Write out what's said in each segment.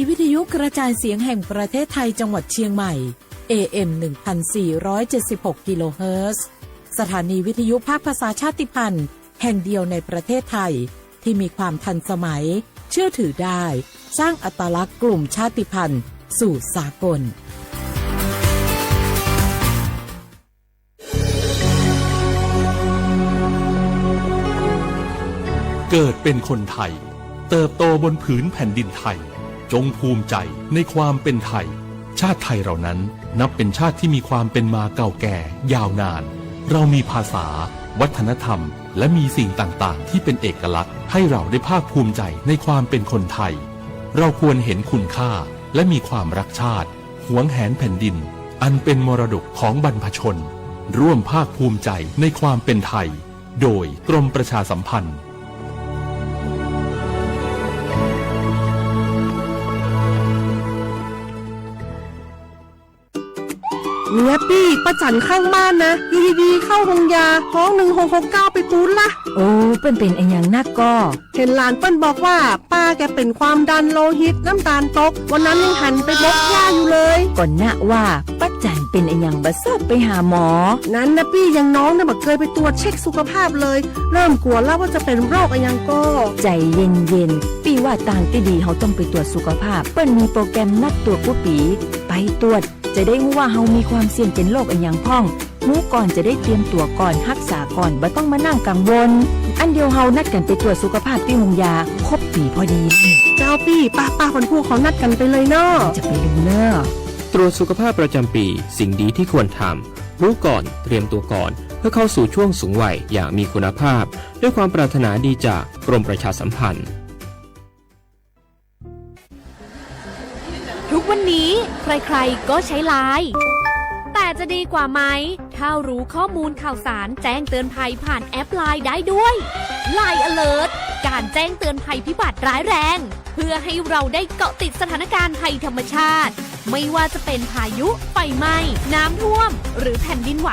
วิทยุกระจายเสียงแห่งประเทศไทยจังหวัดเชียงใหม่ เอ เอ็ม หนึ่งพันสี่ร้อยเจ็ดสิบหก กิโลเฮิรตซ์ สถานีวิทยุภาคภาษาชาติพันธุ์แห่งเดียวในประเทศไทย ที่มีความทันสมัย เชื่อถือได้ สร้างอัตลักษณ์กลุ่มชาติพันธุ์สู่สากล เกิดเป็นคนไทย เติบโตบนผืนแผ่นดินไทย จงภูมิใจในความเป็นไทย ชาติไทยเรานั้นนับเป็นชาติที่มีความเป็นมาเก่าแก่ยาวนาน เรามีภาษา วัฒนธรรม และมีสิ่งต่างๆ ที่เป็นเอกลักษณ์ ให้เราได้ภาคภูมิใจในความเป็นคนไทย เราควรเห็นคุณค่า และมีความรักชาติ หวงแหนแผ่นดิน อันเป็นมรดกของบรรพชน ร่วมภาคภูมิใจในความเป็นไทย โดยกรมประชาสัมพันธ์ เนี่ยปี้ ป้าจั๋นข้างบ้านนะ อยู่ดีๆ เข้าโฮงยา ฮ้อง หนึ่งหกหกเก้า ไปปู๊ดละ โอ้ เปิ้นเป๋นอะหยังนักก่อ เห็นหลานเปิ้นบอกว่า ป้าแกเป็นความดันโลหิต น้ำตาลตก วันนั้นยังหันไปบกหญ้าอยู่เลย ก่อนนะว่า ป้าจั๋นเป๋นอะหยังบ่ชอบไปหาหมอ นั้นนะปี้ อย่างน้องเนี่ยบ่เคยไปตรวจเช็คสุขภาพเลย เริ่มกลัวแล้วว่าจะเป็นโรคอะหยังก่อ ใจเย็นๆ ปี้ว่าตางตี้ดีเฮาต้องไปตรวจสุขภาพ เปิ้นมีโปรแกรมนัดตรวจกู้ปี๋ ไปตรวจ จะได้ฮู้ว่าเฮามีความเสี่ยงเป็นโรคอะหยังพ่อง ฮู้ก่อนจะได้เตรียมตั๋วก่อน ฮักษาก่อน บ่ต้องมานั่งกังวล อันเดียวเฮานัดกั๋นไปตรวจสุขภาพตี้โฮงยา ครบปี๋พอดี เจ้าปี้ ป้าๆ พันธุ์พวกเขานัดกั๋นไปเลยเนาะ จะไปลืมเน่อ ตรวจสุขภาพประจำปี สิ่งดีที่ควรทำ รู้ก่อน เตรียมตัวก่อน เพื่อเข้าสู่ช่วงสูงวัยอย่างมีคุณภาพ ด้วยความปรารถนาดีจากกรมประชาสัมพันธ์ ทุกวันนี้ใครๆก็ใช้ไลน์ แต่จะดีกว่าไหม ถ้ารู้ข้อมูลข่าวสารแจ้งเตือนภัยผ่านแอปไลน์ได้ด้วย ไลน์ Alert การแจ้งเตือนภัยพิบัติร้ายแรง เพื่อให้เราได้เกาะติดสถานการณ์ภัยธรรมชาติ ไม่ว่าจะเป็นพายุ ไฟไหม้ น้ำท่วม หรือแผ่นดินไหว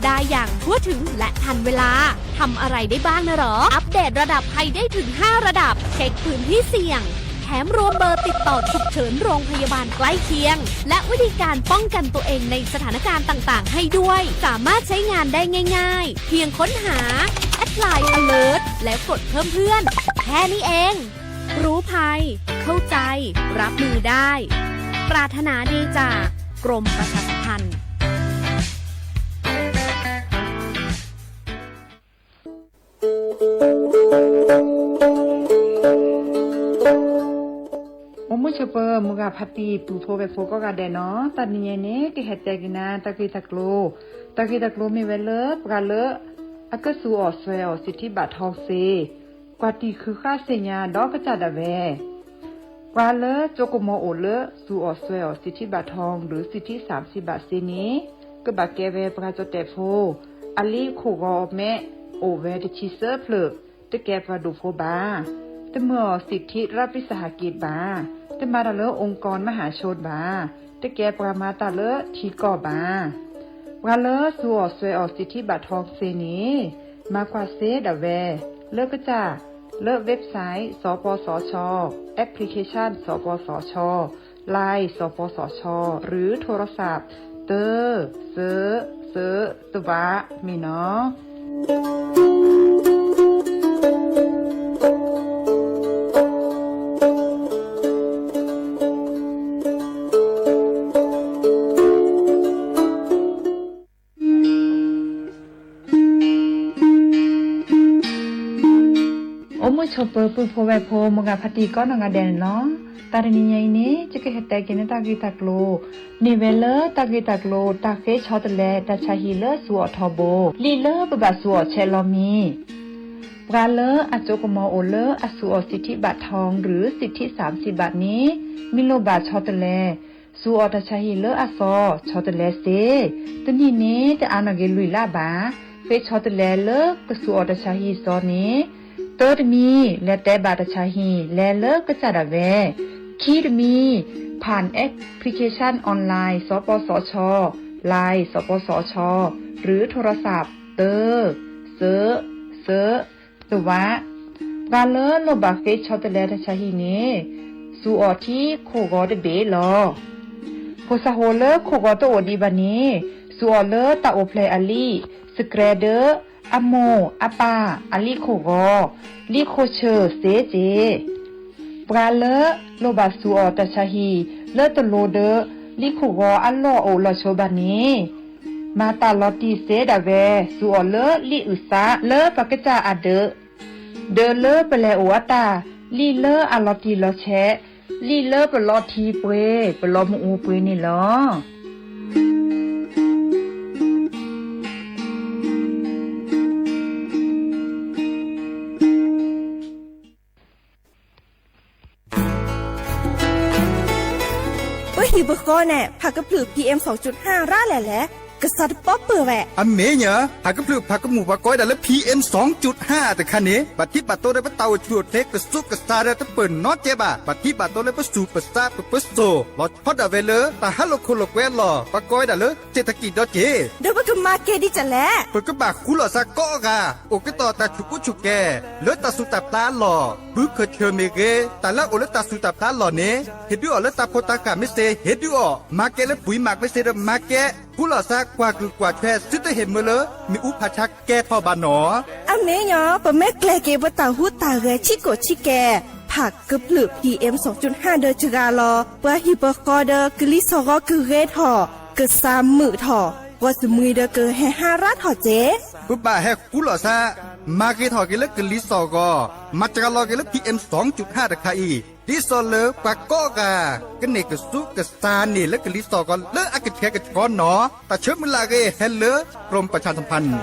ได้อย่างทั่วถึงและทันเวลา ทำอะไรได้บ้างนะหรอ อัปเดตระดับภัยได้ถึงห้าระดับ เช็คพื้นที่เสี่ยง แถมรวมเบอร์ติดต่อฉุกเฉินโรงพยาบาลใกล้เคียง และวิธีการป้องกันตัวเองในสถานการณ์ต่างๆ ให้ด้วย สามารถใช้งานได้ง่ายๆ เพียงค้นหา แอดไลน์ Alert แล้วกดเพิ่มเพื่อน แค่นี้เอง รู้ภัย เข้าใจ รับมือได้ ปรารถนาดีจากกรมประชาสัมพันธ์ အိၣ်မုာ်ဆိးပၢၤ မုၢ်ဂၤဖါတံၢ် ပုၢ်ဖိဝဲၢ်ဖိကိးဂၤဒဲးနီၤ, တနံၤအံၤန့ၣ် ကဟဲတဲက့ၤနၤ တၢ်ဂ့ၢ်တၢ်ကျိၤ, တၢ်ဂ့ၢ်တၢ်ကျိၤမ့ၢ်ဝဲလၢ ပှၤလၢ အကစူးအီၣ်စွဲအီၣ် စံးထံဘၣ်ထီၣ်စ့, ကွၢ်တံၢ်ဃုဃၣ်သ့ၣ်ညါဒီးကစၢ်ဒၣ်ဝဲ ပှၤလၢကၠိကမီၤအိၣ်လၢ စူးအီၣ်စွဲအီၣ် စံးထံဘၣ်ထီၣ် ဒီးစံးထံစၣ်စံးဘၣ်စ့န့ၣ် ကဘၣ်ကဲဝဲပှၤကၠီၣ်တဲၣ်ဖိ, အလံာ်ခိၣ်ဂီၤမဲ အိၣ်ဝဲတဆံသၢဖျၢၣ်, တကဲပှၤဒိၣ်ဖိဘၣ်, တမၢအီၤစံးထံရၣ်ပံစဟးက့ဘၣ်, တမၤတၢ်လၢ องค์กรมหาชน ဘၣ်, တကဲပှၤမၤတၢ်လၢထံကီၢ်ဘၣ်. ပှၤလၢစူးအီၣ်စွဲအီၣ် စံးထံဘၣ်ထီၣ်စ့န့ၣ် မၤကွၢ်စ့ဒၣ်ဝဲ လၢကစၢ် လၢ website စပစချ, application စပစချ, Line စပစချ หรือโทรศัพท์ တၢ စၢ စၢ တဝး မ့ၢ်နီၤ. အိၣ်မုာ်ဆိးပၢၤ ပုၢ်ဖိဝဲၢ်ဖိ မုၢ်ဂၤဖါတံၢ်ကိးနီၢ်ဂၤဒဲးန့ၣ်လီၤ. တၢ်တနံၤညါအံၤန့ၣ် ယကဟဲတဲက့ၤန့ၢ်တၢ်ဂ့ၢ်တၢ်ကျိၤ, မ့ၢ်ဝဲလၢတၢ်ဂ့ၢ်တၢ်ကျိၤ တၢ်ဃ့ဆီတလဲ တၢ်ဆါဟံၣ်လၢစူးအီၣ်ထီဘိ, လံာ်လၢပဘၣ်စူးအီၣ်ဆဲးလီၤမံၤ ပှၤလၢအကၠိကမီၤအိၣ်လၢအစူးအီၣ် စံးထံဘၣ်ထီၣ် ဒီးစံးထံစၣ်စံးဘၣ်န့ၣ် မ့ၢ်လိၣ်ဘၣ်ဆီတလဲ စူးအီၣ်တၢ်ဆါဟံၣ်လၢအစီ ဆီတလဲစ့, တနံၣ်န့ၣ် တအါနီၢ်က့ၤလွံၢ်လါဘၣ်. ဃ့ဆီတလဲလၢကစူးအီၣ်တၢ်ဆါဟံၣ်စီန့ၣ် တၢတမံၤ လဲၤတဲဘၣ်တၢ်ဆါဟံၣ် လဲၤလၢကစၢ်ဒၣ်ဝဲ, ခံတမံၤ ผ่านแอปพลิเคชันออนไลน์ စပစချ, Line สปสช หรือโทรศัพท์ တၢ စၢ စၢ တဝး. ပှၤလၢလိၣ်ဘၣ်ဃ့ဆီတလဲတၢ်ဆါဟံၣ်န့ၣ် စူးအီၣ်ထံခိၣ်ဂီၤတဘ့ၣ်လီၤ. ဖိသၣ်ဟိၣ်လၢခိၣ်ဂီၤတအိၣ်ဒံးဘၣ်န့ၣ် စူးအီၣ်လၢတၢ်အိၣ်ဖျဲၣ်အလံာ် စကြဲးဒၢး အမိၢ် အပၢ် အလံာ်ခိၣ်ဂီၤ လံာ်ခိၣ်ဆၢၣ်စ့ၢ်ကီး ပှၤလၢလိၣ်ဘၣ်စူးအီၣ်တၢ်ဆါဟံၣ်လၢတလိၤဒီး လံာ်ခိၣ်ဂီၤအလီၢ်အိၣ်လီၤဆိဘၣ်န့ၣ် မၤတၢ်လီၤတံၢ်စ့ဒၣ်ဝဲ စူးအီၣ်လၢလံာ်အုၣ်သးလၢပကစၢ်အဒၢး ဒီးလၢပလဲၤအိၣ်အတၢ် လံာ်လၢအလီၤတံၢ်လီၤဆဲး လံာ်လၢပလီၤထံပှ့ၤ ပလီၤမုၢ်အူပှ့ၤန့ၣ်လီၤ. ပဟံၣ်ပဃီန့ၣ် ဖးကဖျၢၣ် PM စူးအီၣ်ရၣ်လဲၣ်လဲၣ် ကစၢ်တပီပၢၢ်ဝဲ အမ့ၢ်ညါ ဖးကဖျၢၣ်ဖးကမူၣ်ပှၤကိးဝဲဒၣ်လၢ PM စူးအီၣ်ရၣ်တခါန့ၣ် ဘၣ်ထံးဘၣ်တိၤဒီးပတၢ်အိၣ်ဆူၣ်အိၣ်ချ့ကစူးကစါဒီးတပၢၢ်နီတကဲဘၣ် ဘၣ်ထံးဘၣ်တိၤလၢပစူးပစါပပၢၤစိၣ် လီၤဆီဒၣ်ဝဲလၢ တၢ်ဟးလိာ်ခိၣ်လိာ်ကွဲအလီၢ် ပှၤကိးဝဲဒၣ်လၢ เศรษฐกิจ ဒီးက့ၤ ဒီးပကမၤကဲဒ်လဲၣ် ပကဘၣ်ဃူလိာ်သးကိးဂၤ အိၣ်ကတီၢ်တၢ်ဆူၣ်ကူဆူၣ်ကဲ လၢတၢ်ဆူးတၢ်ဖျါအလီၢ် ဘုခၢၣ်ဆၢၣ်မ့ၢ်ဂ့ၤ တၢ်လၢအအိၣ်လၢတၢ်ဆူးတၢ်ဖျါအလီၢ်န့ၣ် ဟ့ၣ်ဒုးအီၤလၢတၢ်ဖိတၢ်ဃၢ်မ့ၢ်စ့ ဟ့ၣ်ဒုးအီၤ မၤကဲလၢပှံၤမးမ့ၢ်စ့ဒီး မၤကဲ ဃူလိာ်သးကွၢ်ကုၢ်ကွၢ်ထွဲ သုတဟ့ၣ်မၢလၢ မ့ၣ်အူဖးဆါကဲထီၣ်ဘၣ်နီၤ. အမ့ၢ်ညီ ပမ့ၢ်ကျဲၤက့ၤပတၢ်ဟူးတၢ်ဂဲၤဆံးကိာ်ဆံးကဲ ဖးကဖျၢၣ် PM စူးအီၣ်ရၣ်ဒီးစှၤလီၤ ပှၤဟံၣ်ပဃီဒီးကလံၤစှီၤဂီၤကဂ့ၤထီၣ် ကစၢ်မုာ်ထီၣ် ပှၤစမှံဒီးကဟဲဟးရၣ်ထီၣ်က့ ပဘၣ်ဟဲဃူလိာ်သး မၤဂ့ၤထီၣ်က့ၤလၢကလံၤစှီၤဂီၤ မၤစှၤလီၤက့ၤလၢ PM စူးအီၣ်ရၣ်တခါအံၤ ဒ်သိးလၢပှၤကိးဂၤ ကန့ၢ်ကစူးကစါန့ၣ်လၢကလံၤစှီၤဂီၤလၢအကထၢကဆှီနီၤ တၢ်ဆၢမုၢ်လၢ်အဂ့ၤဟဲလၢ กรมประชาสัมพันธ์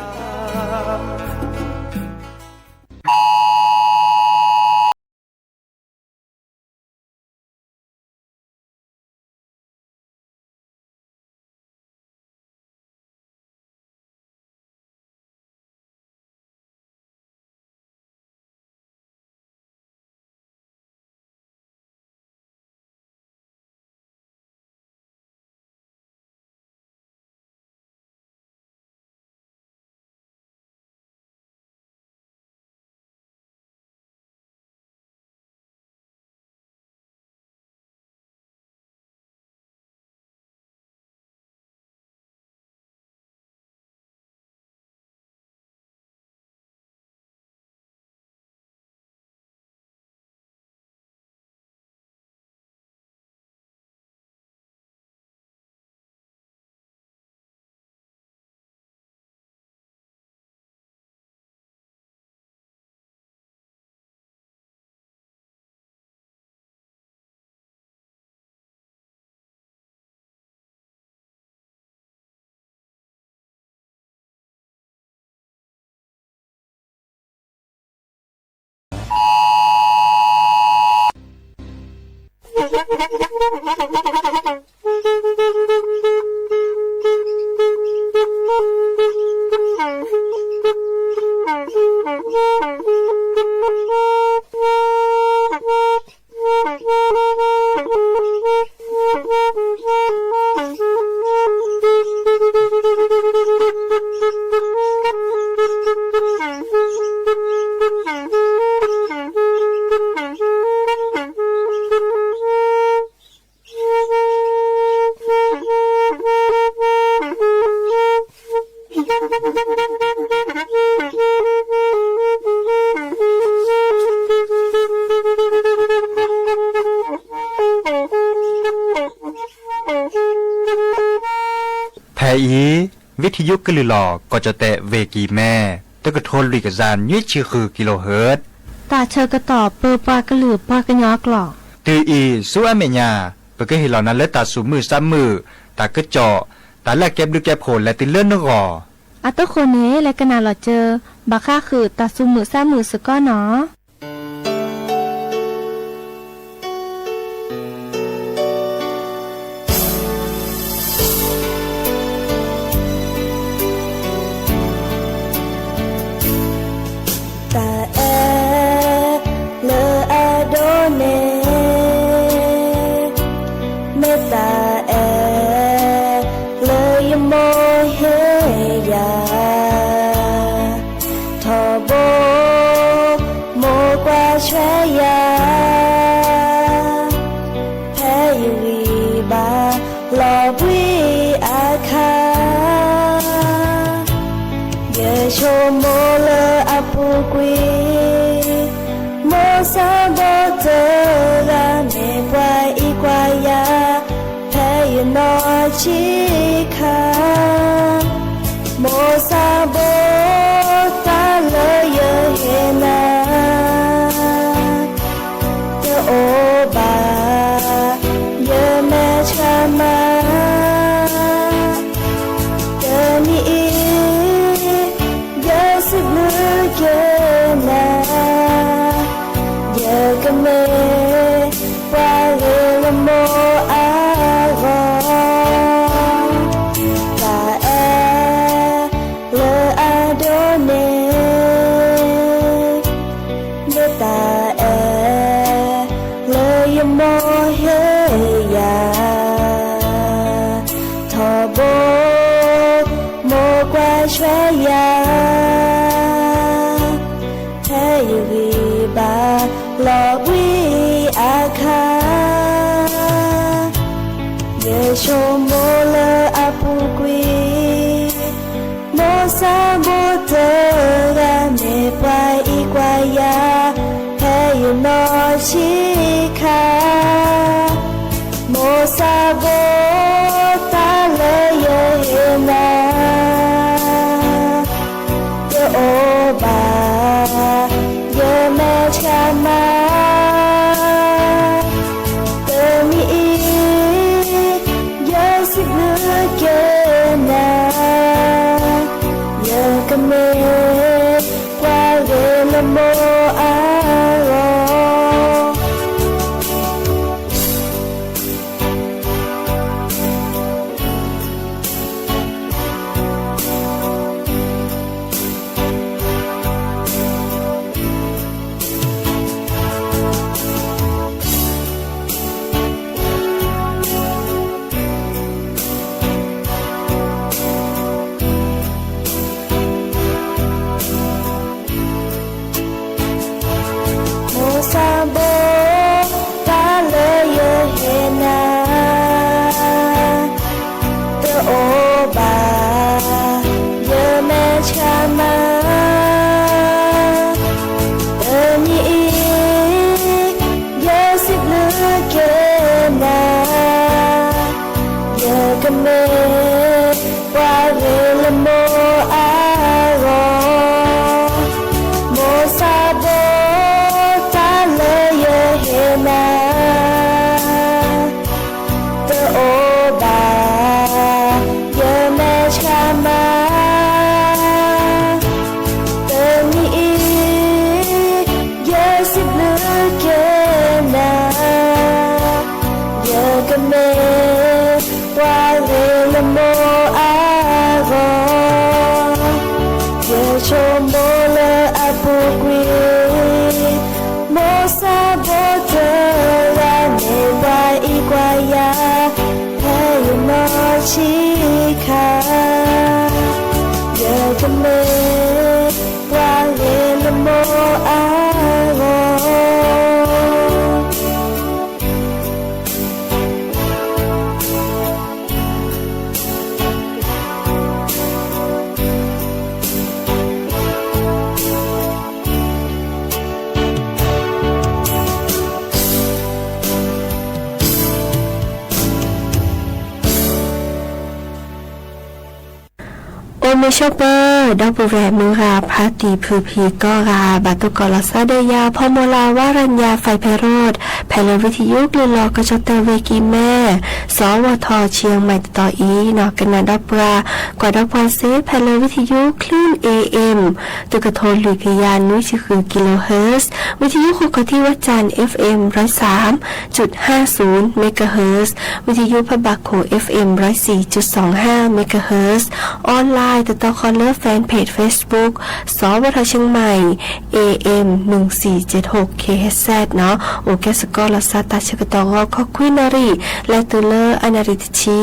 ဖဲအံၤ ဝံထံယုကလုၢ်လီၤ ကီၢ်ကၠီၣ်တဲၣ် ဝ့ၢ်ကံၤမဲ တကထိလွံၢ်ကယၤနွံဆံဃု kilohertz တၢ်ဆၢကတီၢ်ပၢပှၤကလုာ်ပှၤကညီကျိာ် တုၤအံၤဆူအမဲာ်ညါ ပကဟ့ၣ်လီၤနၤလၢတၢ်သူၣ်မုာ်သးမုာ်, တၢ်ကစီၣ်, တၢ်လၢအကဲဘျုးကဲဖှိၣ်လဲၤတုၤလၢနဂီၢ်. အတဃိန့ၣ် လဲၤကနၣ်လီၤစၢၤ ဘၣ်ဃးဃုာ်တၢ်သူၣ်မုာ်သးမုာ်စ့ၢ်ကီးနီၤ. တၢ်အဲၣ်လၢအဒိၣ်န့ၣ် မ့ၢ်တၢ်အဲၣ်လၢယမိၢ်ဟ့ၣ်ယၤ, ထီဘိမိၢ်ကွၢ်ထွဲယၤ လီၤဘှံးအခါ, ယဆိကမိၣ်လၢအပူၤကွံာ်, မိၢ်ဆၣ်ဘီတဂၤမ့ၢ်ပှၤအံးကွၢ်ယၤ, ဖဲယနီၢ်ဆံးခါ, မိၢ်ဆၣ်ဘီတၢ်လၢယဟ့ၣ်နၤ တအိၣ်ဘၣ်, ယမဲာ်ဆှးမး, တနံၤအံၤ, ယစံးဘျုးက့ၤနၤ, ယကမ့ၢ်ပှၤဂ့ၤလၢမိၢ်အဂီၢ်, တၢ်အဲၣ်လၢအဒိၣ်န့ၣ် မ့ၢ်တၢ်အဲၣ်လၢယမိၢ်ဟ့ၣ်ယၤ, ထီဘိမိၢ်ကွၢ်ထွဲယၤ, ဖဲယဂံၢ်ဘါလီၤဘှံးအခါ, ယဆိကမိၣ်လၢအပူၤကွံာ်, မိၢ်ဆၣ်ဘီတဂၤမ့ၢ်ပှၤအံးကွၢ်ယၤ, ဖဲယနီၢ်ဆံးခါ, မိၢ်ဆၣ်ဘီတၢ်လၢယဟ့ၣ်နၤ တအိၣ်ဘၣ်, ယမဲာ်ဆှးမး, တနံၤအံၤ, ယစံးဘျုးက့ၤနၤ, ယကမ့ၢ်ပှၤဂ့ၤလၢမိၢ်အဂီၢ်. မိၢ်ဆၣ်ဘီ, တၢ်လၢယဟ့ၣ်နၤ တအိၣ်ဘၣ်, ယမဲာ်ဆှးမး, တနံၤအံၤ, ယစံးဘျုးက့ၤနၤ, ယကမ့ၢ်ပှၤဂ့ၤလၢမိၢ်အဂီၢ်, မိၢ်ဆၣ်ဘီ, တၢ်လၢယဟ့ၣ်နၤ တအိၣ်ဘၣ်, ယမဲာ်ဆှးမး, တနံၤအံၤ, ယစံးဘျုးက့ၤနၤ, ယကမ့ၢ်ပှၤဂ့ၤလၢမိၢ်အဂီၢ်, ယဆိကမိၣ်လၢအပူၤကွံာ်, မိၢ်ဆၣ်ဘီတဂၤန့ၣ် ပှၤအံးကွၢ်ယၤ ဖဲယနီၢ်ဆံးခါ, ယကမ့ၢ်ပှၤဂ့ၤလၢမိၢ်အဂီၢ်. အိၣ်မုာ်ဆိးပၢၤ ဒီပုၢ်ဝဲၢ်မုၢ်ဂၤ ဖါတံၢ်ဖုဖံးကိးဂၤ ဘၣ်တိၢ်ကီးလီၤဆီဒၣ်ယၤ ဖီမီၤလၤ ဝါရညါ ဖဲဖဲရိၣ် ဖဲလၢဝံထယုကလုၢ်လီၤကီၢ်ကၠီၣ်တဲၣ် ဝ့ၢ်ကံၢ်မဲ စီၤဝီၤထီၣ် ဆံးမံၤ တတီၤအံၤ ကနၣ်ဒီးပှၤ ကွၢ်ဒီးပှၤစ့ၢ် ဖဲလၢဝံထယု ခလုၢ် A M တကထိလွံၢ်ကယၤနွံဆံဃု kilohertz, ဝံထယုဃုာ်ခီၣ်ထံးဝဲၢ်ကၠၣ် F M ร้อยสามจุดห้าศูนย์ megahertz, ဝံထယုဖးဘၣ်ခိၣ် F M ร้อยสี่จุดสองห้า megahertz, online တၢ်ဆၢကတီၢ်ဃီလၢ fan page Facebook စီၤဝဲထီၣ် Chiang Mai AM หนึ่งสี่เจ็ดหก KHZ နီၤ အိၣ်ကဲစ့ၢ်ကီးလီၤစှၤတၢ်ဆၢကတီၢ်ဂီၤခီခွံနၣ်ရံၣ် လဲၤတုၤလၢအနၣ်ရံၣ်တဆံ,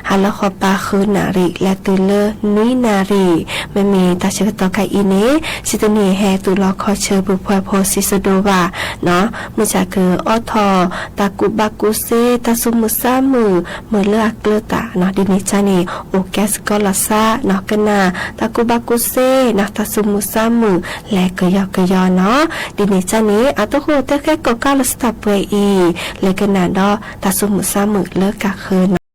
ဟါလီၤဃီပၤဃုနၣ်ရံၣ် လဲၤတုၤလၢနွံနၣ်ရံၣ်. မ့မ့ၢ်တၢ်ဆၢကတီၢ်ခဲအံၤန့ၣ် စံးတနံၣ်ဟဲတုၤလီၤခီဆၢ ပှၤဖှီၣ်ဖိစံးစဒိးဘၣ်နီၤ မုၢ်ဆါကအိးထီၣ် တၢ်ကူၣ်ဘၣ်ကူၣ်သ့ တၢ်သူၣ်မုာ်သးမုာ် မ့ၢ်လၢအကျၢၤတၢ်နီၤ ဒ်န့ၣ်အသိးန့ၣ် အိၣ်ကဲစ့ၢ်ကီးလီၤစှၤနီၤ ကနၣ်တၢ်ကူၣ်ဘၣ်ကူၣ်သ့နီၤ တၢ်သူၣ်မုာ်သးမုာ် လဲၤကယီကယီနီၤ. ဒ်န့ၣ်အသိးန့ၣ် အတၢ်ဃိတၢ်ဃဲကိးကါလၢစတၢးပှဲၤအံၤ လဲၤကနၣ်ဒီးတၢ်သူၣ်မုာ်သးမုာ်လၢကဃၢၤနီၤ.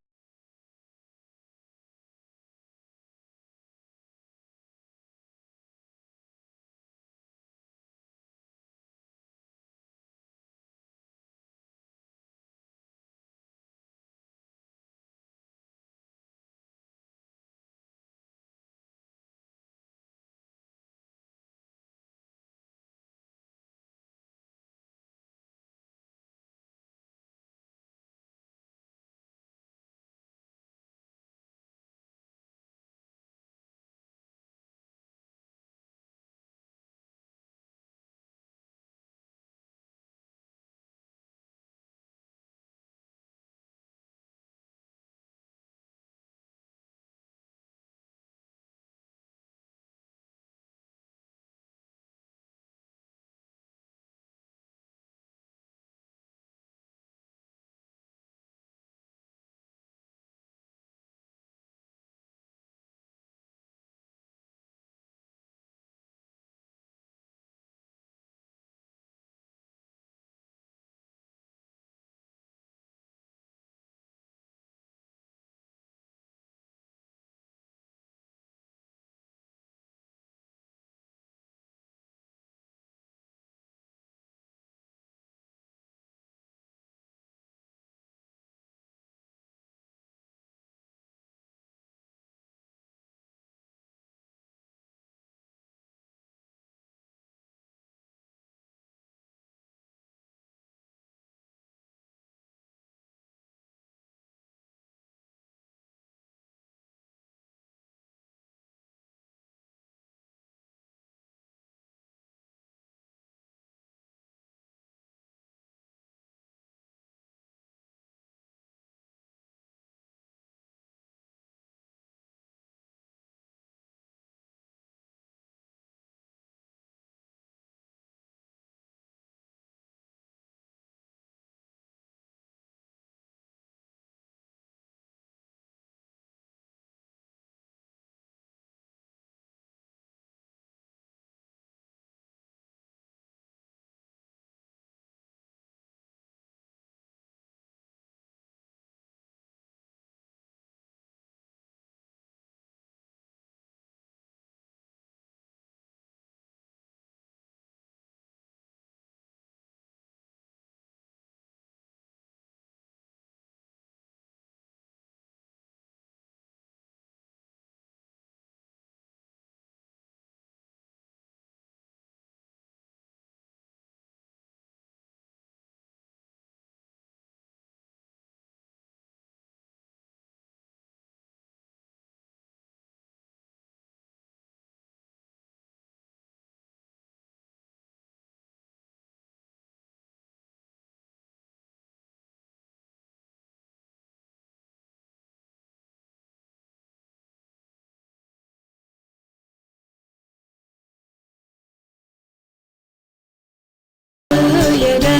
ယဒၢ,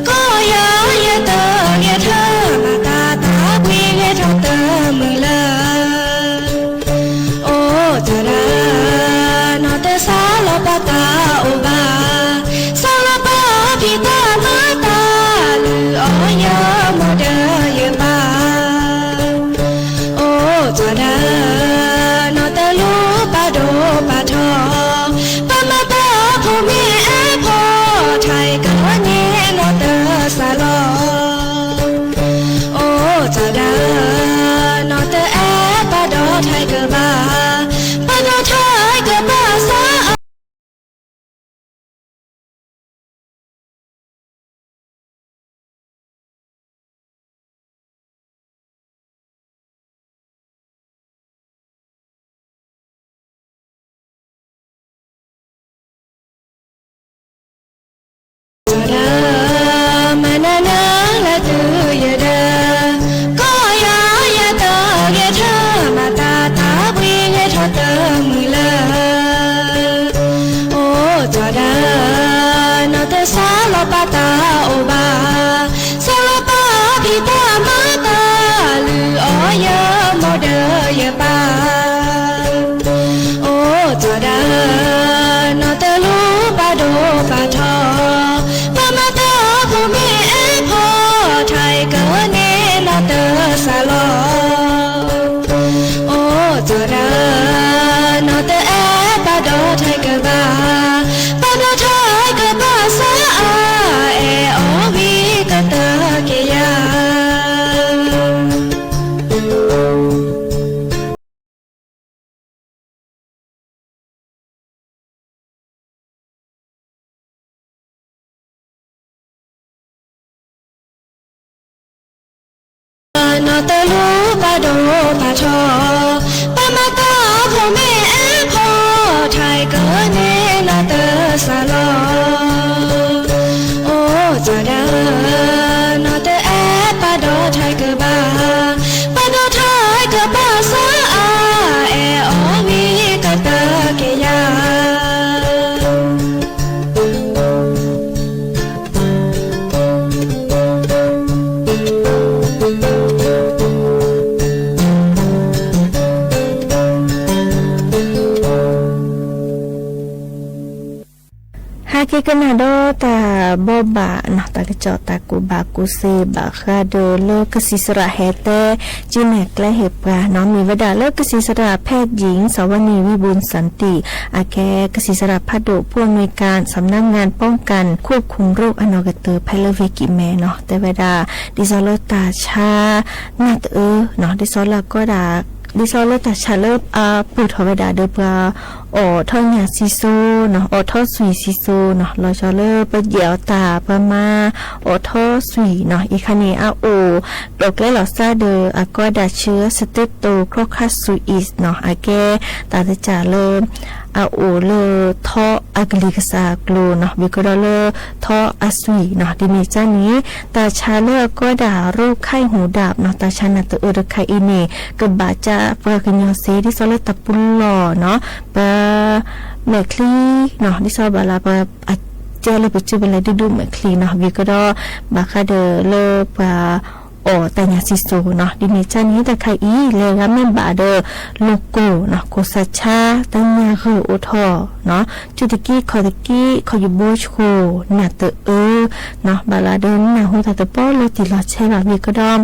ကီၢ်ယၤယတၢ်ဂဲၤထၢ မၤတၢ်သးကွံဂဲၤထီၣ်တမုာ်လၢ အိၣ်တဒၢ, နီၢ်တစးလီၤပှၤတၢ်အိၣ်ဘၣ်, စးလီၤပှၤဖံးတၢ်မၤတၢ်လုၢ်အီၣ်ယမိၢ်ဒီးယပၢ် အိၣ်တဒၢ, နီၢ်တလူၤပာ်ဒိၣ်ပာ်ထီ, ပမၤပာ်ဖိမ့ၢ်အဲၣ်ဖိ, ထါအံၤကန့ၣ်နီၢ်တစးလီၤ, အိၣ်တဒၢ, နီၢ်တအဲၣ်ပာ်ဒီးထါအံၤကဘၣ်, ပာ်ဒီးထါအံၤကဘၣ်စး က့ၤကနၣ်ဒီးတၢ်ဘီဘၣ်နီၤ တၢ်ကစီၣ်တၢ်ကူၣ်ဘၣ်ကူၣ်သ့ဘၣ်ဃးဒီးလၢကသံၣ်သရၣ်ဟဲတဲ ကၠ့နဲၣ်ကျဲဟ့ၣ်ပှၤနီၤ မ့ၢ်ဝဲဒၣ်လၢကသံၣ်သရၣ် แพทย์หญิง สวนี วิบูลย์สันติ အကဲကသံၣ်သရၣ်ဖးဒိၣ် ผู้อำนวยการ สำนักงานป้องกันควบคุมโรค အနီၢ်ကတၢၢ် ဖဲလၢဝ့ၢ်ကံၣ်မဲနီၤ တဲဝဲဒၣ် ဒ်သိးလၢတၢ်ဆါ နၢ်တအၢနီၤ ဒ်သိးလၢအကီဒၣ် ဒ်သိးလၢတၢ်ဆါလၢအပၢၢ်ထီၣ်ဝဲဒၣ်ဒီးပှၤအီၣ်ထီၣ်ညၣ်စံစိနီၤ အီၣ်ထီၣ်သွံၣ်စံစိနီၤ လီၤဆီလၢပယဲၢ်အီၤတၢ်ပှၤမါအီၣ်ထီၣ်သွံၣ်နီၤ အံၤခါန့ၣ် အအိၣ်ဒီးကျဲလီၤစၢ်ဒီးအကီဒၣ်ဆၢ สเตปโตโครคัสซูอิสနီၤ အကဲတၢ်တကၢ်လၢ အအိၣ်လၢထီအကလံၤကစၢ်အကျိၤနီၤ ဝံၤကဒီးလၢထီအသွံၣ်နီၤ ဒ်န့ၣ်ကန့ၣ် တၢ်ဆါလၢအကီဒၣ် โรคไข้หูดับနီၤ တၢ်ဆါနၢ်တအၢတခါအံၤန့ၣ် ကဘၣ်ကၢ်ပှၤကညီစ့ ဒ်သိးလၢတၢ်ပူၤလီၢ်နီၤ ပမဲာ်ချံနီၤ ဒ်သိးဘၣ်လၢပှၤအကဲလၢပစုပလဲၤဒူဒူမဲာ်ချံနီၤ ဝံၤကဒီး ဘၣ်ဃးဒီးလၢပှၤ အီၣ်တၢ်ညၣ်စံစိနီၤ ဒ်န့ၣ်ကန့ၣ် တၢ်ခါအံၤ လဲၤဂၤမ့ၢ်ဘၣ်ဒီး လိာ်ကိၢ်နီၤ ကိၢ်ဆၣ်ဆါ တၢ်ညၣ်ဂၢၢ်အိၣ်ထီၣ်နီၤ ကၠူတက့ ခီၣ်တက့ ခီၣ်ယဘိဆှိ နၢ်တအၢနီၤ ဘၣ်လၢဒီးနၢ်ဟူတၢ်တပီလိၤတံၢ်လီၤဆဲးဘၣ်ဝံၤကဒီး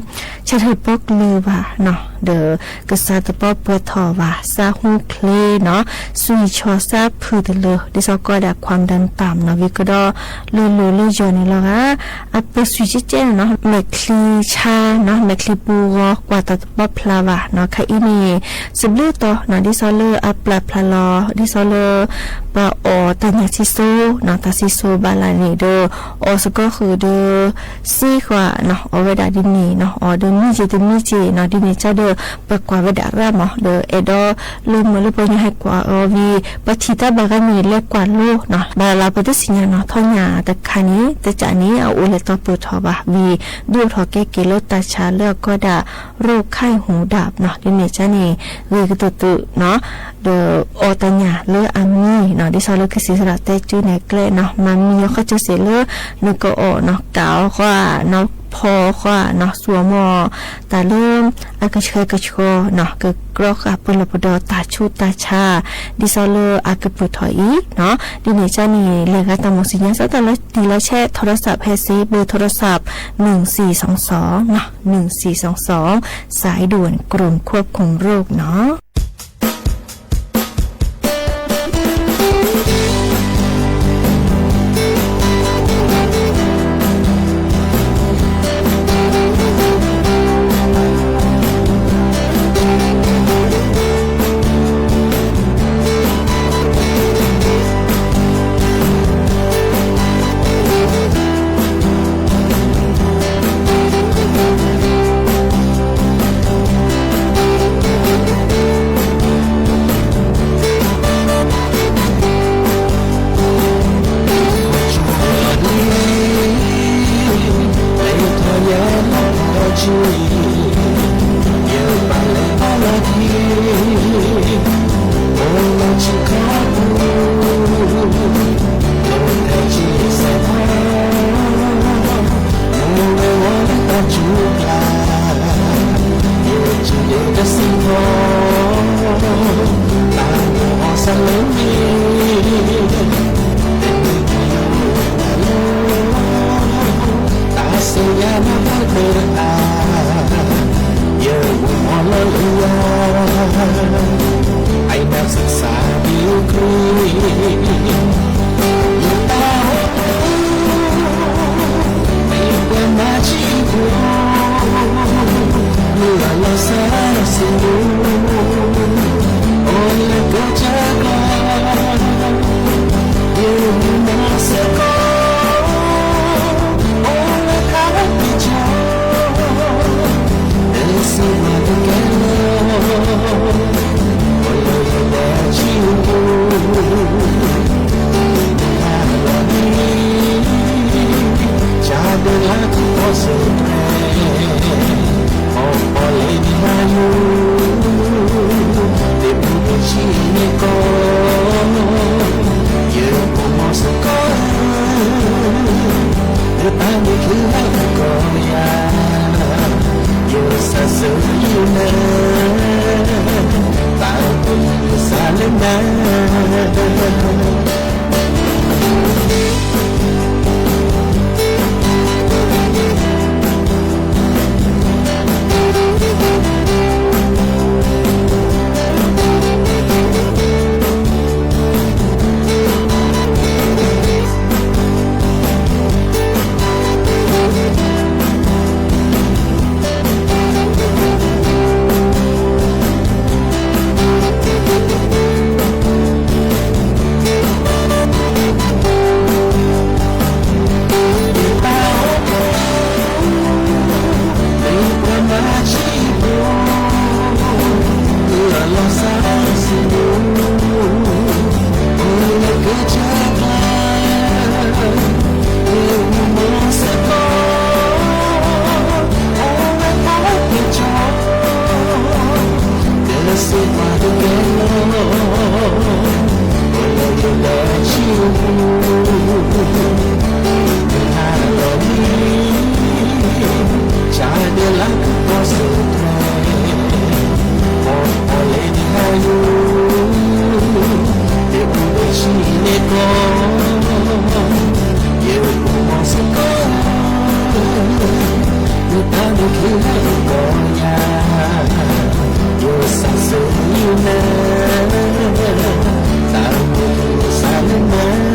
ဆၢထၢၣ်ပီကျၢၤဘၣ်နီၤ ဒီးကစၢ်တပီပှဲၤထီၣ်ဘၣ် စၢ်ဟူချ့နီၤ သွံၣ်ဆီၣ်စၢ်ဖုၣ်တလၢ ဒ်သိးကီဒၣ် ความดันต่ำနီၤ ဝံၤကဒီး လၢလိၤလၢယီၤန့ၣ်လီၤဂာ် အပၢၢ်သွံၣ်ကဲကဲနီၤ မဲာ်ချံဆါနီၤ မဲာ်ချံပူၤဂီၤ ကွၢ်တၢ်တပီဖျါဘၣ်နီၤ ခါအံၤန့ၣ် စဘျုးတီၤနီၤ ဒ်သိးလၢအပျၢ်ဖျါလီၤ ဒ်သိးလၢ ပှၤအီၣ်တၢ်ညၣ်စံစိနီၤ တၢ်စံစိဘၣ်လၢန့ၣ်ဒီး အီၣ်စကီဃုာ်ဒီး စ့ဃာ်နီၤ အီၣ်ဝဲဒၣ်ဒ်န့ၣ်နီၤ အီၣ်ဒီးမံက့ၤတမံက့ၤနီၤ ဒ်န့ၣ်ကဒီး ပကွၢ်ဝဲဒၣ်ရၣ်မး ဒီးအဲၣ်ဒိးလၢမုၢ်လၢပှၤကညီဟဲကွၢ်အီၤဝံၤ ပထံၣ်တၢ်ဘၣ်ဂၤန့ၣ် လဲၤကွၢ်လိနီၤ ဘၣ်လၢပတသ့ၣ်ညါနီၤ ထီၣ်ညၣ်တခါန့ၣ် တကးန့ၣ် အအိၣ်လဲၤတီပၢၢ်ထီၣ်ဘၣ်ဝံၤ ဒုးအိၣ်ထီၣ်ကဲက့ၤလၢတၢ်ဆါလၢအကီဒၣ် โรคไข้หูดับနီၤ ဒ်န့ၣ်ကန့ၣ် ဂ့ၤကတၢၢ်တၢၢ်နီၤ ဒီးအီၣ်တၢ်ညၣ်လၢအမံနီၤ ဒ်သိးလၢကသံၣ်သရၣ်တဲကၠူနဲၣ်ကျဲနီၤ မၤမံအီၤခီကၠိစ့ၢ်လၢ နကအီၣ်နီၤ ကးအီၤဃီနီၤ ဖီအီၤဃီနီၤ သူၣ်အီၤမီၢ် တၢ်လၢ အကဆှဲကဆှီနီၤ ကကြီဃာ်ပလီၢ်ပဒီးတၢ်ဆူးတၢ်ဆါ ဒ်သိးလၢအကပၢၢ်ထီၣ်အံၤနီၤ ဒ်န့ၣ်ကန့ၣ် လဲၤဂၤတၢ်မုၢ်စံၣ်ညါ စးတၢ်လၢတံၢ်လီၤဆဲး โทรศัพท์ ဟဲစ့ เบอร์โทรศัพท์ หนึ่งสี่สองสองနီၤ หนึ่งสี่สองสอง สายด่วนกรมควบคุมโรคနီၤ မၤတကဲလီၤ, အိၣ်လၢယလၢၢ်ဆံပူၤ, နဟးလီၤလံ, ဆါဒၢလၢကပီၤစၢၤတြဲၤ, ပီၤပီၤလဲၤနဟးယိာ်, ယအိၣ်လၢဆံန့ၣ်ကီး, ယအိၣ်မီၤစ့ၢ်ကီး, မ့ၢ်တၢ်န့ၣ်က့ၤလၢကီၢ်ယၤ ယစးစၢၤယနၤ, တၢ်မ့ၢ်စးလၢနၤ,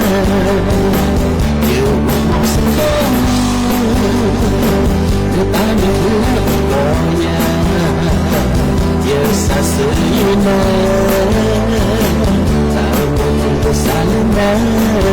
ယမီၤစ့ၢ်ကီး, မ့ၢ်တၢ်န့ၣ်က့ၤလၢကီၢ်ယၤ, ယစးစၢၤယနၤ, တၢ်မ့ၢ်စးလၢနၤ.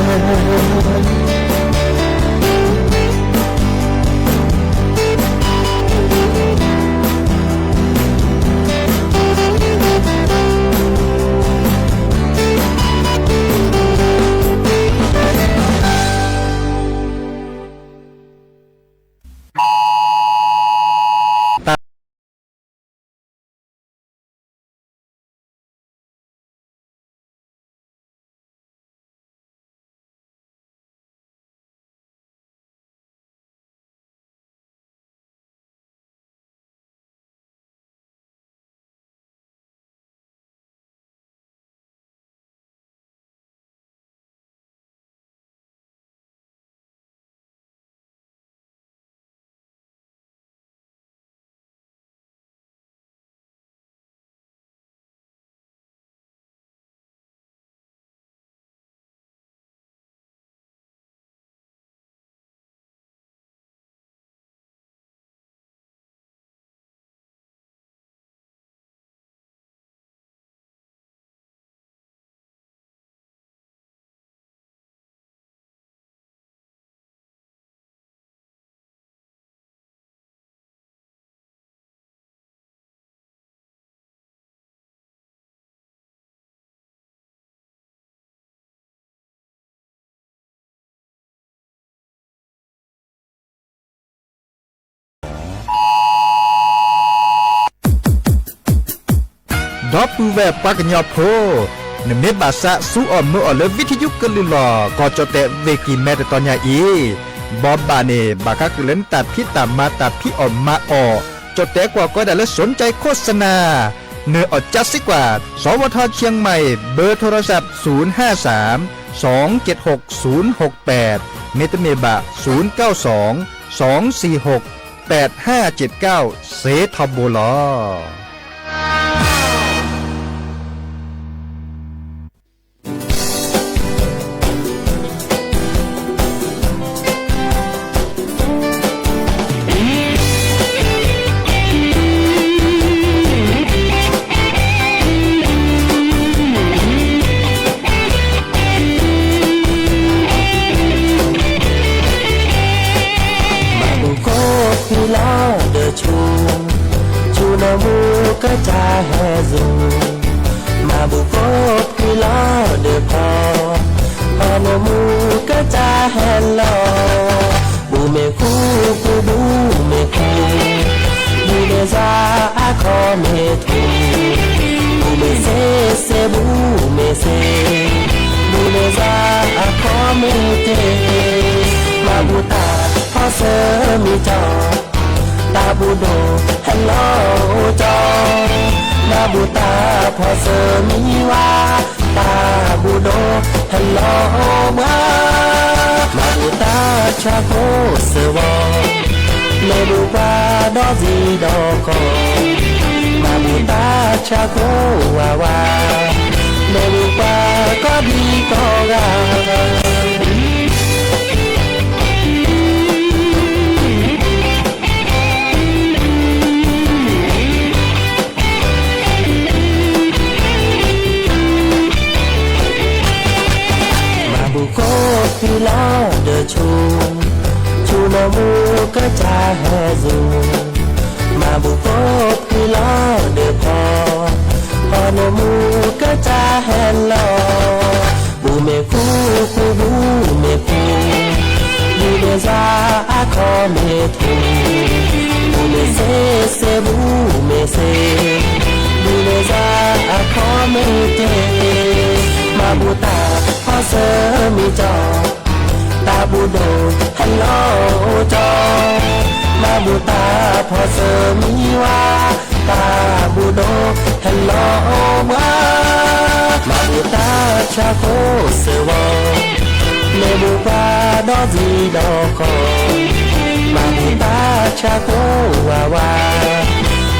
ဒီပုၢ်ဝဲၢ်ပှၤကညီဖိ, နမ့ၢ်ဘၣ်သးသူအီၤမုာ်အီၤလၢ ဝံထယုကလုၢ်လီၤ ကီၢ်ကၠီၣ်တဲၣ် ဝ့ၢ်ကံၢ်မဲ တတီၤညါအံၤ, ဘီဘၣ်န့ၣ် ဘၣ်ဃးကလုၢ်လၢနတၢ်ဖံးတၢ်မၤတၢ်ဖံးအီၣ်မၤအီၣ်, ကၠီၣ်တဲၣ်ကွၢ်ကီဒၣ်လၢ สนใจโฆษณา, နၢၤအီၣ်ကၠါစ့ၢ်ကီး, สวท เชียงใหม่, เบอร์โทรศัพท์ ศูนย์ห้าสาม สองเจ็ดหก ศูนย์หกแปด, မ့တမ့ၢ်ဘၣ် ศูนย์เก้าสอง สองสี่หก แปดห้าเจ็ดเก้า စ့ထီဘိလီၤ. မၤဘူၣ်ကိးဖှံလီၤဒီးဆူ, ဆူနမူကစၢ်ဟဲစိာ်, မၤဘူၣ်ကိးဖှံလီၤဒီးဖီ, ဖီနမူကစၢ်ဟဲလီၤ, ဘူၣ်မ့ၢ်ဃူဃူဘူၣ်မ့ၢ်ဃူ, ဘူၣ်မ့ၢ်စၢ်အခီၣ်မ့ၢ်ထူ, ဘူၣ်မ့ၢ်စ့စ့ဘူၣ်မ့ၢ်စ့, ဘူၣ်မ့ၢ်စၢ်အခီၣ်မ့ၢ်ထူ, မၤဘူၣ်တၢ်ဖီစၢၤမံၤကၠီ, တၢ်ဘူၣ်ဒိၣ်ဟဲလီၤအိၣ်ကၠီ, မၤဘူၣ်တၢ်ဖီစၢၤမံၤဝါ, တၢ်ဘူၣ်ဒိၣ်ဟဲလီၤအိၣ်ဘှါ, မၤဘူၣ်တၢ်ဆါခိၣ်စၢၤဝီၤ, လဲၤဘူၣ်ပှၤဒီးစံဒီးကီၢ်, မၤဘူၣ်တၢ်ဆါခိၣ်ဝးဝး, လဲၤဘူၣ်ပှၤကီၢ်ဒံကီၢ်ဂၤ မၤဘူၣ်ကိးဖှံလီၤဒီးဆူ, ဆူနမူကစၢ်ဟဲစိာ်, မၤဘူၣ်ကိးဖှံလီၤဒီးဖီ, ဖီနမူကစၢ်ဟဲလီၤ, ဘူၣ်မ့ၢ်ဃူဃူဘူၣ်မ့ၢ်ဃူ, ဘူၣ်မ့ၢ်စၢ်အခီၣ်မ့ၢ်ထူ, ဘူၣ်မ့ၢ်စ့စ့ဘူၣ်မ့ၢ်စ့, ဘူၣ် မုၢ်နံၤစါအခီမ့ၢ်တ့ၢ်, မၤဘူၣ်တၢ်ဖီစၢမံၤကၠီ, တၢ်ဘူၣ်ဒိၣ်ဟဲလီၤအိၣ်ကၠီ, မၤဘူၣ်တၢ်ဖီစၢမံၤဝါ, တၢ်ဘူၣ်ဒိၣ်ဟဲလီၤအိၣ်ဘှါ, မၤဘူၣ်တၢ်ဆၣ်ကိၣ်စၢၤဝီၤ မ့ၢ်ဘူၣ်ပှၤဒီးစံဒီးဃီ, မၤဘူၣ်တၢ်ဆၣ်ကိၣ်ဝါဝါ,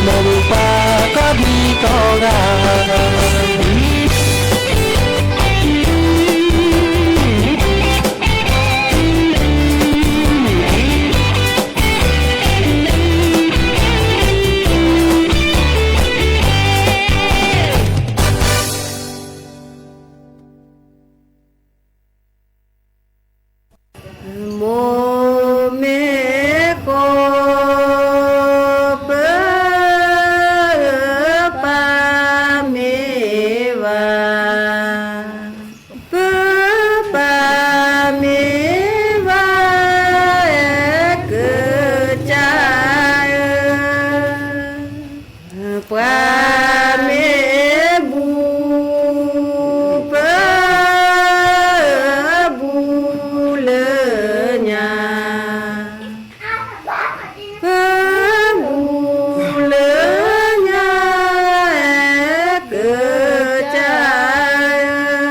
မ့ၢ်ဘူၣ်ပှၤကိးဒံကိးဂၤ. မိၢ်မ့ၢ်ဃိ ပၢ်ပၢ်မ့ၢ်ဝၤ, ပၢ်ပၢ်မ့ၢ်ဝၤ အဲၣ်ကစၢ်ဧၢ, ပှၤမ့ၢ်ဘူၣ် ပၢ်ဘူၣ်လၢညါ, ပၢ်ဘူၣ်လၢညါ အဲၣ်ကစၢ်ဧ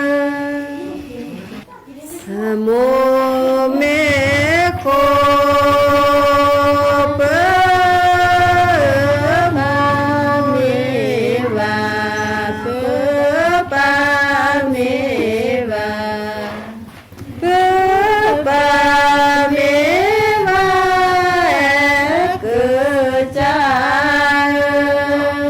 ၢ, မိၢ်မ့ၢ်ဃိ ပၢ်ပၢ်မ့ၢ်ဝၤ, ပၢ်ပၢ်မ့ၢ်ဝၤ ပၢ်ပၢ်မ့ၢ်ဝၤ အဲၣ်ကစၢ်ဧၢ,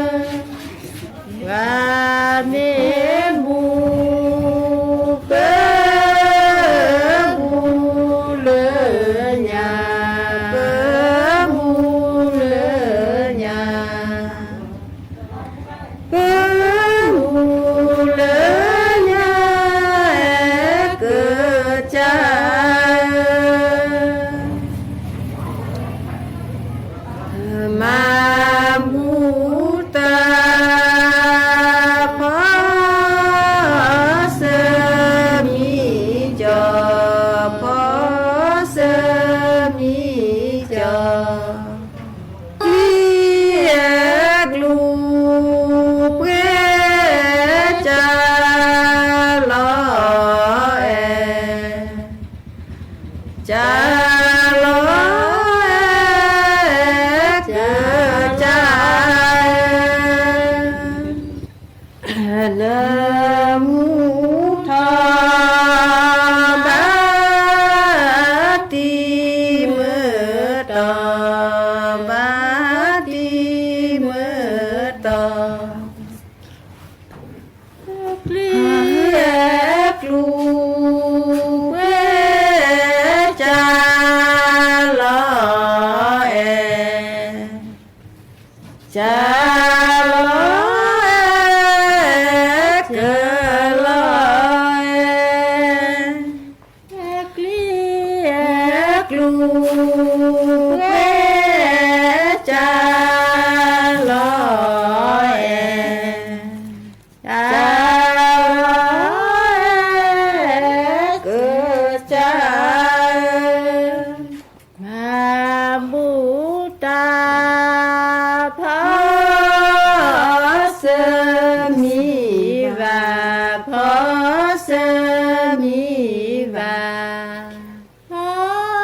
ပှၤမ့ၢ်ဘူၣ် ပၢ်ဘူၣ်လၢညါ, ပၢ်ဘူၣ်လၢညါ ပၢ်ဘူၣ်လၢညါ အဲၣ်ကစၢ်ဧၢ, မၤဘူၣ်တၢ်ဖီစၢမံၤကၠီ, ဖီစၢမံၤကၠီ ကျံအဲၣ်ကျူၤ ပှဲၤစၢ်လီၤအဲၣ်, စၢ်လီၤအဲၣ်ကစၢ်ဧၢ, နမူထီၣ် ဘၣ်တံၤမုၢ်တီၤ, ဘၣ်တံၤမုၢ်တီၤ, ကျံအဲၣ်ကျူၤ ပှဲၤစၢ်လီၤအဲၣ်, စၢ်လီၤအဲၣ်ကလီၤအဲၣ်, ကျံအဲၣ်ကျူၤ ပှဲၤစၢ်လီၤအဲၣ်, စၢ်လီၤအဲၣ်ကစၢ်ဧၢ, မၤဘူၣ်တၢ်ဖီ စၢမံၤဘၣ်, ဖီစၢမံၤဘၣ်, ဖီ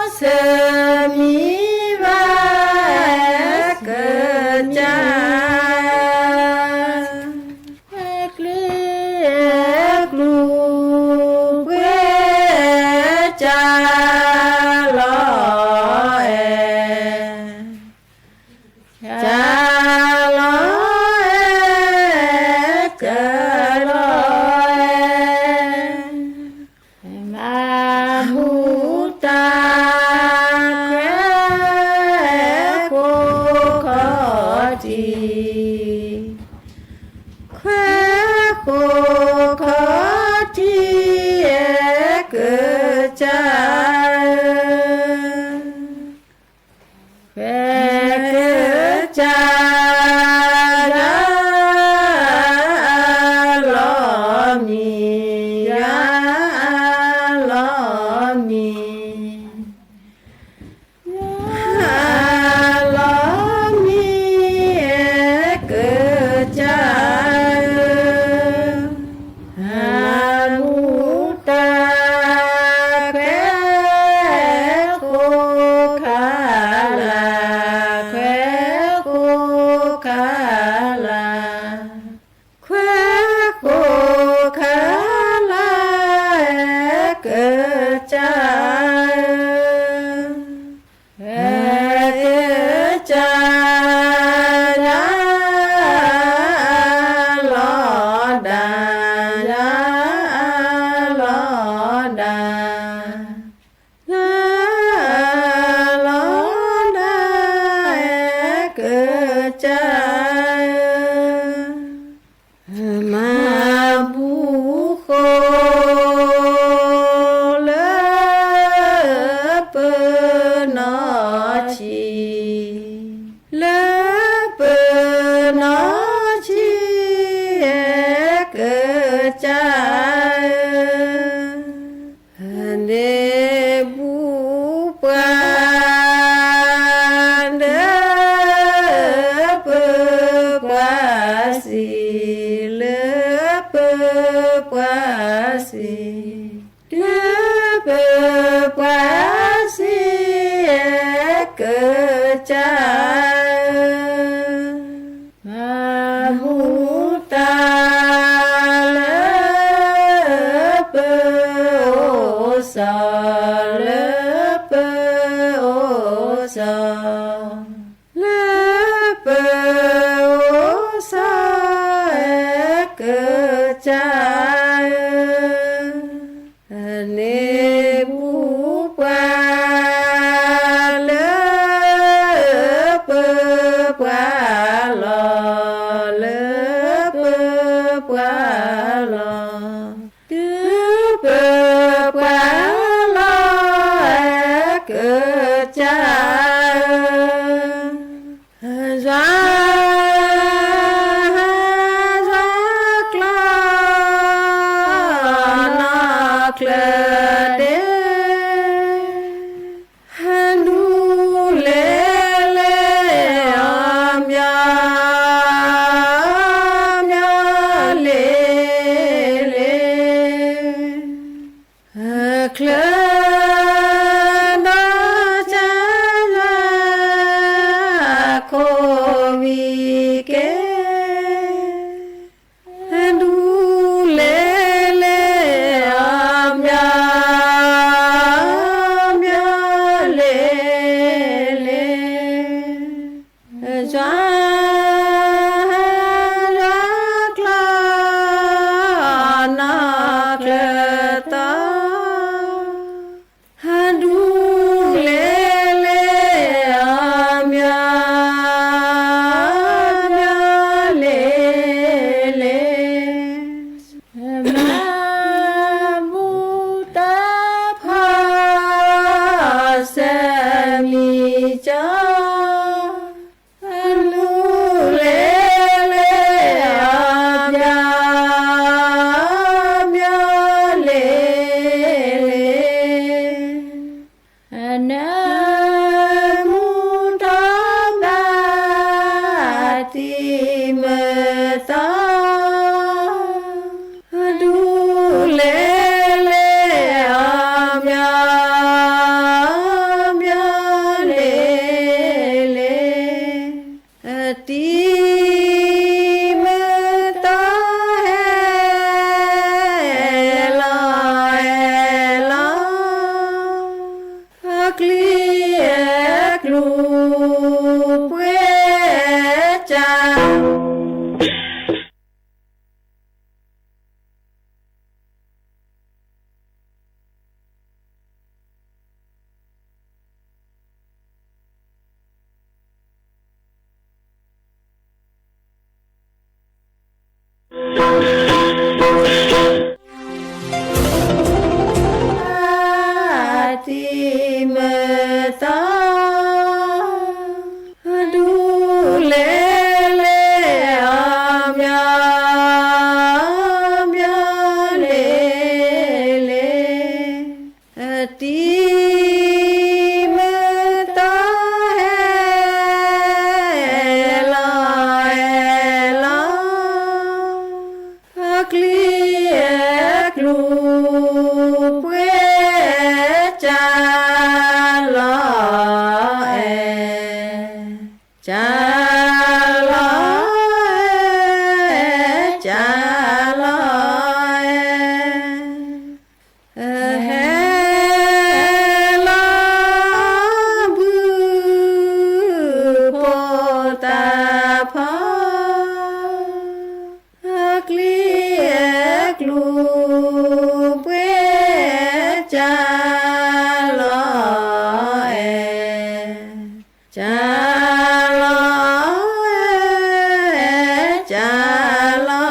စၢမံၤဘၣ် အဲၣ်ကစၢ် ကျံအဲၣ်ကျူၤ ပှဲၤစၢ်လီၤအဲၣ်, စၢ်လီၤအဲၣ်ကလီၤအဲၣ်, မၤဘူၣ်တၢ် ခွဲးဃိးခီၣ်ထံး, ခွဲးဃိးခီၣ်ထံး အဲၣ်ကစၢ်ဧၢ, အဲၣ်ကစၢ် တၢ် ပှၤစံး, လၢပပှၤစံး, လၢပပှၤစံး အဲကစၢ်ဧၢ, မၤမူတၢ်လၢ ပအိၣ်စီၤ, လၢပအိၣ်စီၤ, လၢပအိၣ်စီၤ အဲကစၢ်ဧၢ, န့ၢ်ပူၤပှၤ လၢပပှၤလီၢ်, လၢပပှၤလီၢ်, လၢပပှၤလီၢ် အဲကစၢ်ဧၢ, ယွၤ ယွၤကျီၢ် နီၢ်ချၢဒ့ ဟဲဒူလဲၣ်လဲၣ် အီၣ်မၠီၣ် အီၣ်မၠီၣ်လဲၣ်လဲၣ်, ချၢဒီးကၢ်ယွၤ ခိၣ်ဝံၤက့ၤ ဒူလဲၣ်လဲၣ် အီၣ်မၠီၣ် အီၣ်မၠီၣ်လဲၣ်လဲၣ်, ယွၤ ယွၤကျီၢ် နီၢ်ချၢတီ ဒူလဲၣ်လဲၣ် အီၣ်မၠီၣ် အီၣ်မၠီၣ်လဲၣ်လဲၣ်, မၤဘူၣ်တၢ်ဖီၣ် စဲးမံၤကၠီ ဒူလဲၣ်လဲၣ် အီၣ်မၠီၣ် အီၣ်မၠီၣ်လဲၣ်လဲၣ်, နၢမူထီၣ်ဘၣ် တံၤမသီ ဒူလဲၣ်လဲၣ် အီၣ်မၠီၣ် အီၣ်မၠီၣ်လဲၣ်လဲၣ်, တံၤမသီဟဲလီၤ ဟဲလီၤ အကျံအကျူ ပှဲၤကၢ် တံၤမသီ ဒူလဲၣ်လဲၣ် အီၣ်မၠီၣ် အီၣ်မၠီၣ်လဲၣ်လဲၣ်, တံၤမသီဟဲလီၤ ဟဲလီၤ အကျံအကျူ ပှဲၤကၢ်လီၤအဲၣ်, ကၢ်လီၤအဲၣ်, ကၢ်လီၤအဲၣ်, ဟဲလီၤဘုၣ်ဖိတၢ်ဖီ အကျံအကျူ ပှဲၤကၢ်လီၤအဲၣ်, ကၢ်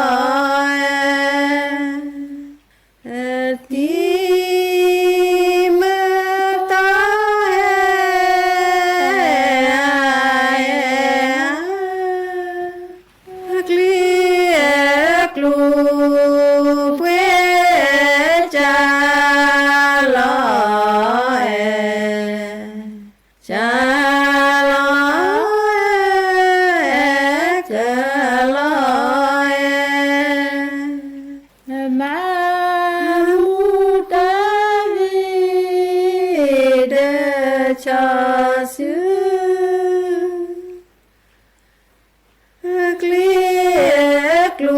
လီၤအဲၣ်, ကၢ်လီၤအဲၣ်, တံၤမသီဟဲလီၤအဲၣ်, အကျံအကျူ ပှဲၤကၢ်လီၤအဲၣ်, ကၢ်လီၤအဲၣ်, ကၢ်လီၤ ကျူၤ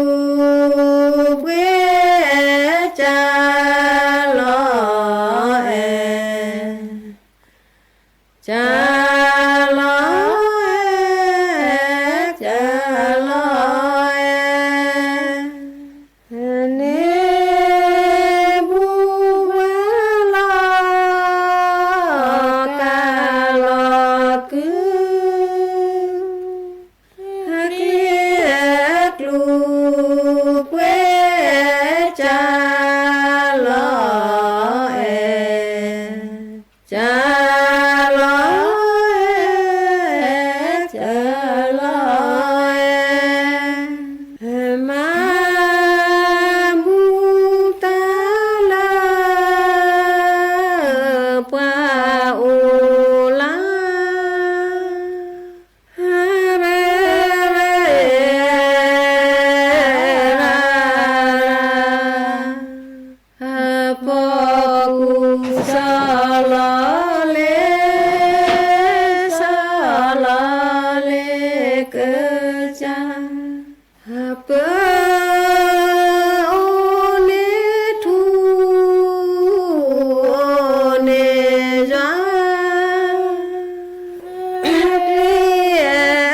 ပှဲၤကၢ်လီၤအဲၣ်, ကၢ်လီၤအဲၣ်, ကၢ်လီၤအဲၣ်, န့ၢ်ဘူၣ်ဝဲလီၤ ကၢ်လီၤကုၢ် ကျူၤပှဲၤကၢ်လီၤအဲၣ်, ကၢ်လီၤအဲၣ်, ကၢ်လီၤအဲၣ်, မၤဘူၣ်တၢ်လၢ ပှၤအိၣ်လၢ အဖီခိၣ် စီၤလီၤလ့ၤ စီၤလီၤလ့ၤကစၢ် ပၢၤအိၣ်န့ၢ်ထူ အိၣ်န့ၢ်ယွၤ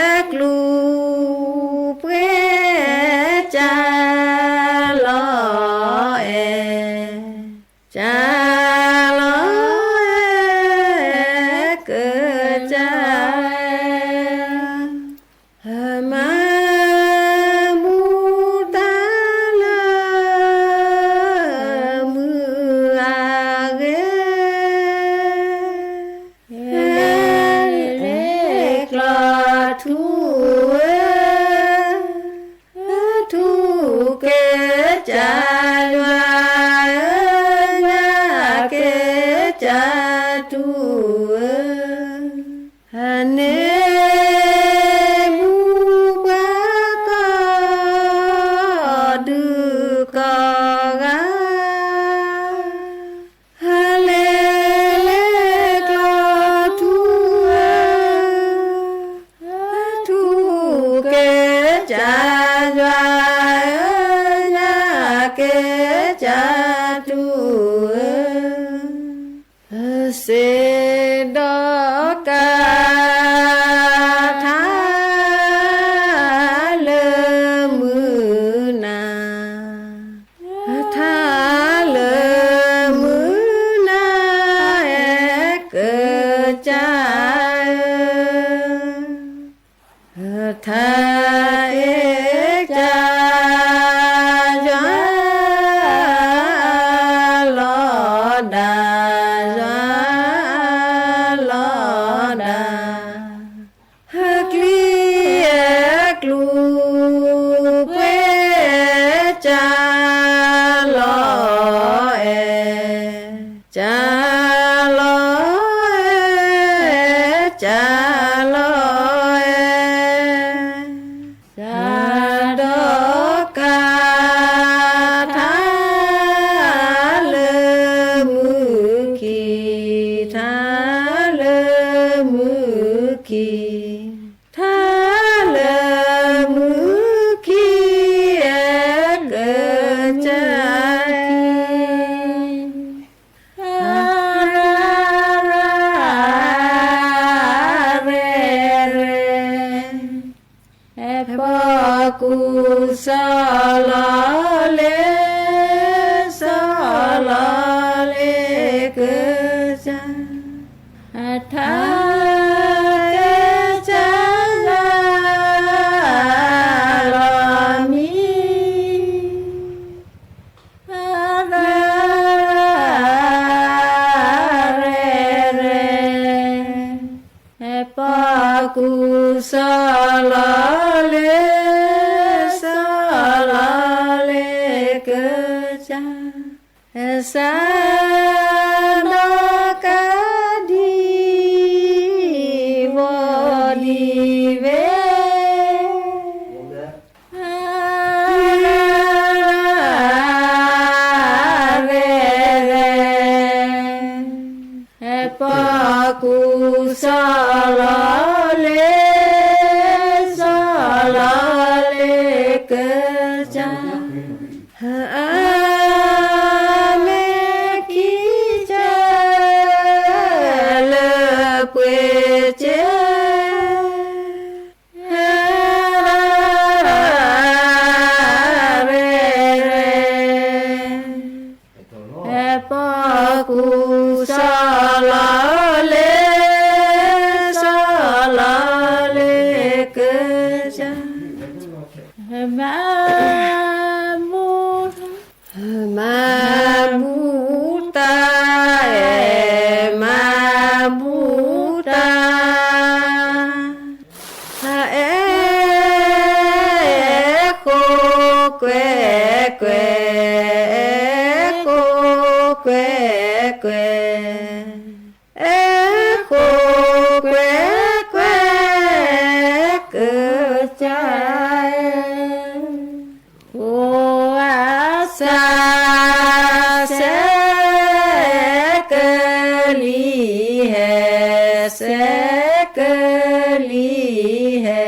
ကျူၤပှဲၤ ကၢ်လီၤအဲၣ်, ကၢ်လီၤအဲၣ် ကစၢ် မၤဘူၣ်တၢ်လၢ မုၢ်အဂ့ၤ လဲၤကျီထူဧၢ, ထူက့ၤကစၢ်ယွၤဧၢ, ညၣ်က့ၤကစၢ်ထူဧၢ, န့ၢ်ဘူၣ်ပှၤကိးဒူၣ်ကိးဂၤ လဲၤလဲၤကျီထူဧၢ, ထူက့ၤကစၢ်ယွၤဧၢ, ညၣ်က့ၤကစၢ်ထူဧၢ, စ့ၢ်ဒီးကၤ ထါလၢမုၢ်နၤ ထါလၢမုၢ်နၤ အဲၣ်ကစၢ်ဧၢ, ထါအဲၣ်ကစၢ်ယွၤ လီၤဒၣ် ယွၤလီၤဒၣ် ဟၢကျံအဲၣ်ကျူၤပှဲၤ ကၢ်လီၤအဲၣ်, ကၢ်လီၤအဲၣ်, ကၢ်လီၤအဲၣ်, စၢ်ဒီးကၤ ထါလၢမုၢ်ခံ, ထါလၢမုၢ်ခံ, ထါလၢမုၢ်ခံ အဲၣ်ကစၢ်ခံ ရၤရၤ ရဲၣ်ရဲၣ်, ဟဲပီကူစီၤလီၤလ့ၤ, စီၤလီၤလ့ၤကစၢ်, ထါကစၢ်ယွၤလီၤမံ ရၤရၤ ရဲၣ်ရဲၣ်, ဟဲပီကူစီၤလီၤလ့ၤ, စီၤလီၤလ့ၤကစၢ်, စၢ်ဒီးကၤဒ်ဘီဒ်ဘ့ၣ် ရဲၣ်ရဲၣ်, ဟဲပီကူစီၤလီၤလ့ၤ, စီၤလီၤလ့ၤက အမဲာ်ခံကၢ လၢပှဲၤကၢ ရဲရဲ ပီကူစီလီၤလ့ စီလီၤလ့ကစၢ် မၤ မၤဘူၣ်တၢ် မၤဘူၣ်တၢ် အဲ ဃိကွဲကွဲ ဃိကွဲကွဲ အဲ ဃိကွဲကွဲ ကစၢ် အိၣ်အစၢ် ဆဲးကလံၤဟဲ ဆဲးကလံၤဟဲ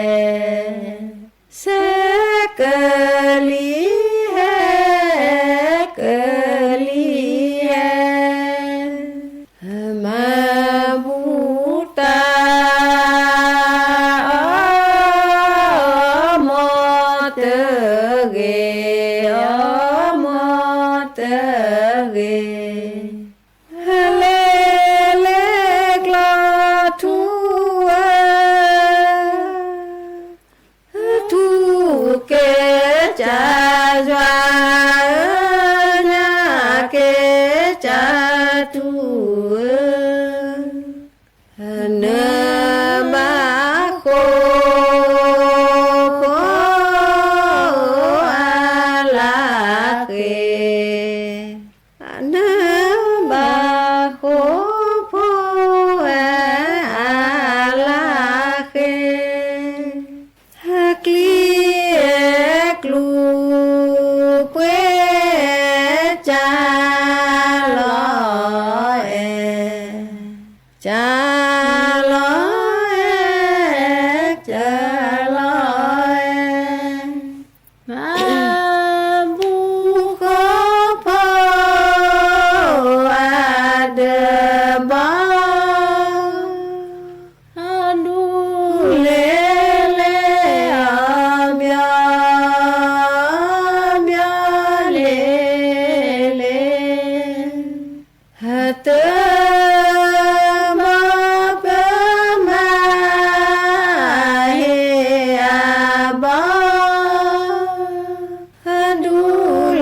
ဆဲးကလံၤဟဲ ကလံၤဟဲ မၤဘူၣ်တၢ် အီမီတဂ့ၤ အီမီတဂ့ၤ လဲၤလဲၤကျီထူဧၢ ထူကဲကၢ်ယွၤဧၢ ညၣ်ကဲကၢ်ထူဧၢ နဘၣ်ဃိ ဖိအလၤဃ့ နဘၣ်ဃိ ဖိအလၤဃ့ ကျံကျူ ပှဲၤ ကၢ်လီၤအဲၣ် ကၢ်လီၤအဲၣ် ကၢ်လီၤအဲၣ် မၤဘူၣ်ဃီဖိ အဒၢးဘီ ဒူလဲၣ်လဲၣ် အီၣ်မၠီၣ် အီၣ်မၠီၣ်လဲၣ်လဲၣ် တၢ်မၤပၢမၤ ဟ့ၣ်အဘီ ဒူ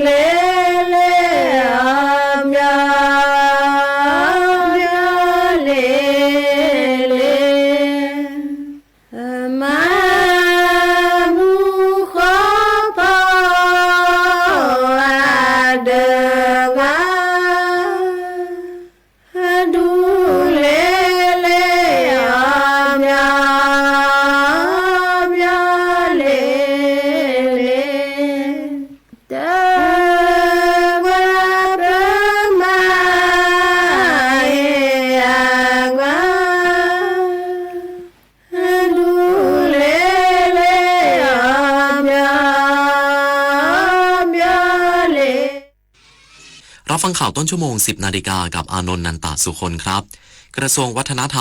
လဲၣ်လဲၣ် အီၣ်မၠီၣ် အီၣ်မၠီၣ်လဲၣ်လဲၣ် မၤဘူၣ်ဃီဖိ အဒၢးဘီ ဒူလဲၣ်လဲၣ် အီၣ်မၠီၣ် အီၣ်မၠီၣ်လဲၣ်လဲၣ် တၢ်မၤပၢမၤ ဟ့ၣ်အဘီ ဒူလဲၣ်လဲၣ် အီၣ်မၠီၣ် အီၣ်မၠီၣ်လဲၣ် รับฟังข่าวต้นชั่วโมง สิบนาฬิกา กับอานนท์ นันตะสุคนครับ กระทรวงวัฒนธรรม